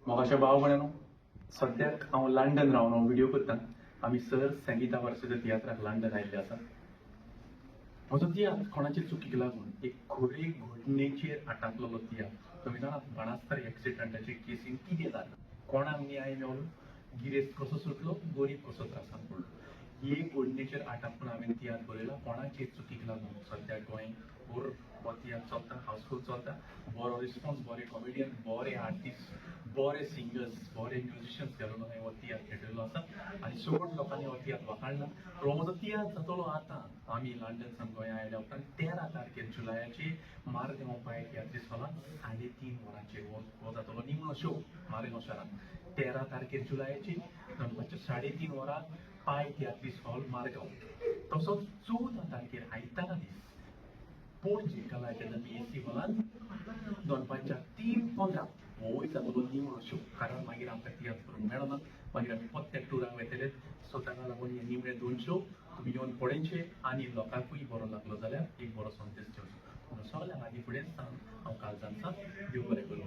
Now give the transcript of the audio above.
मोगाच्या भाव भयणो, सद्याक हांव लंडन रावन हो व्हिडिओ करता. आमी सर संगीता वर्साच्या तियात्राक लंडन आयिल्ले आसा. म्हजो तियात्र कोणाचे चुकीक लागून एक खरी घडणेचेर आटापलेलो तियात्र. तुमी जाणात, बाणास्तारी एक्सिडंटाचे केसीन कितें जालें, कोणाक न्याय मेवलो, गिरेस्त कसो सुटलो, गरीब कसो त्रासान पडलो, ही घडणेचेर आटापून हांवें तियात्र बरयला, कोणाचे चुकीक लागून. सद्याक गोंय भर हो तियात्र चलता, हाऊसफूल चलता. बरो रिस्पॉन्स, बरे कॉमेडियन, बरे आर्टिस्ट, बरे सिंगर्स, बरे म्युजिशियन्स घालून हांवें हो तियात्र खेळयलो आसा आनी चड लोकांनी हो तियात्र वाखाणला. पूण हो म्हजो तियात्र जातलो आतां आमी लंडन सावन गोंया आयल्या उपरांत 13 तारखेर जुलयाचे मारगांव पाय तियात्रीस हॉलांत 3:30 वरांचेर. हो हो जातलो निमणो शो मारगांव शारांत, 13 तारखेर जुलयाची दनपारच्या 3:30 वरां, पाय तियात्रीस हॉल, मारगांव. तसोच 14 तारखेर आयतारा दीस पणजे कला अकादमी एसी हॉलांत दनपारच्या 3:15 होय जातलो निमणो शो, कारण मागीर आमकां तियात्र करूंक मेळना. मागीर आमी पत्त्याक टुराक वयतले. सो ताका लागून हे निमणे दोन शो तुमी येवन पळयचे आनी लोकांकूय बरो लागलो जाल्यार एक बरो संदेश दिवचो. तुमकां सगळ्यांक आदी फुडें सांग हांव काळजान सांग, देव बरें करूं.